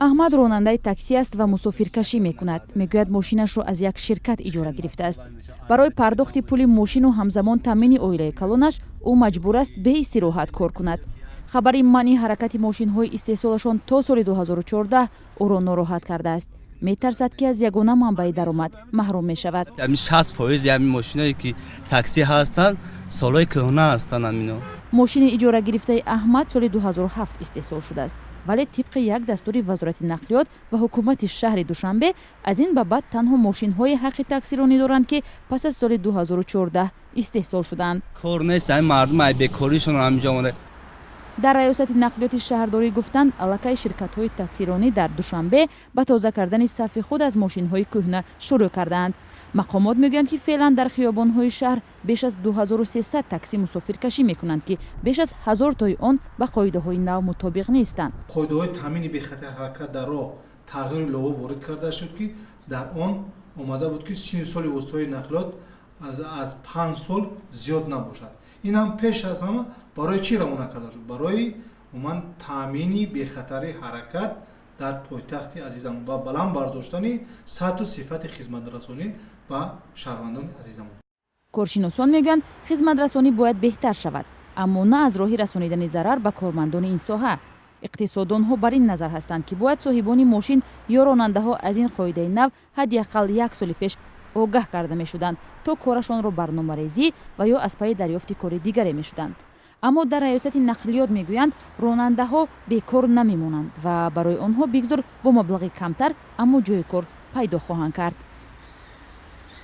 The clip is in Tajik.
Аҳмад ронандаи таксӣ аст ва мусофиркашӣ мекунад. Мегӯяд, мошинашро аз як ширкат иҷора гирифтааст. Барои пардохти пули мошину ҳамзамон таъмини оилаи калонаш ӯ маҷбур аст беистироҳат кор кунад. Хабари манъи ҳаракати мошинҳои истеҳсолашон то соли 2014 ӯро нороҳат кардааст. Метарсад, ки аз ягона манбаи даромад маҳрум мешавад. 60% ҳамин мошиное, ки таксӣ ҳастанд, солҳои кӯҳна ҳастанд ҳамино. Мошини иҷора гирифтаи Аҳмад соли 2007 истеҳсол шудааст, вале тибқи як дастури Вазорати нақлиёт ва ҳукумати шаҳри Душанбе аз ин ба баъд танҳо мошинҳои ҳаққи таксиронӣ доранд, ки пас аз соли 2014 истеҳсол шудаанд. Кор нест, ҳамин мардум ай бекоришон ҳаминҷо омада. Дар раёсати нақлиёти шаҳрдорӣ гуфтанд, аллакай ширкатҳои таксиронӣ дар Душанбе ба тоза кардани сафи худ аз мошинҳои кӯҳна шурӯъ кардаанд. Мақомот мегӯянд, ки феълан дар хиёбонҳои шаҳр беш аз 2300 таксӣ мусофиркашӣ мекунанд, ки беш аз 1000 тои он ба қоидаҳои нав мутобиқ нестанд. Қоидаҳои таъмини бехатар ҳаракат дар роҳ тағйиру илова ворид карда шуд, ки дар он омада буд, ки синни соли воситаҳои нақлиёт аз 5 сол зиёд набошад. Ин ҳам пеш аз ҳама барои чӣ равона карда шуд? Барои умуман таъмини бехатари ҳаракат дар пойтахти азизамон ва баланд бардоштани сатҳу сифати хизматрасонӣ ба шаҳрвандони азизамон. Коршиносон мегӯянд, хизматрасонӣ бояд беҳтар шавад, аммо на аз роҳи расонидани зарар ба кормандони ин соҳа. Иқтисоддонҳо бар ин назар ҳастанд, ки бояд соҳибони мошин ё ронандаҳо аз ин қоидаи нав ҳадди ақал як соли пеш огаҳ карда мешуданд, то корашонро барномарезӣ ва ё аз пайи дарёфти кори дигаре мешуданд. Аммо дар раёсати нақлиёт мегӯянд, ронандаҳо бекор намемонанд ва барои онҳо бигзор бо маблағи камтар, аммо ҷои кор пайдо хоҳанд кард.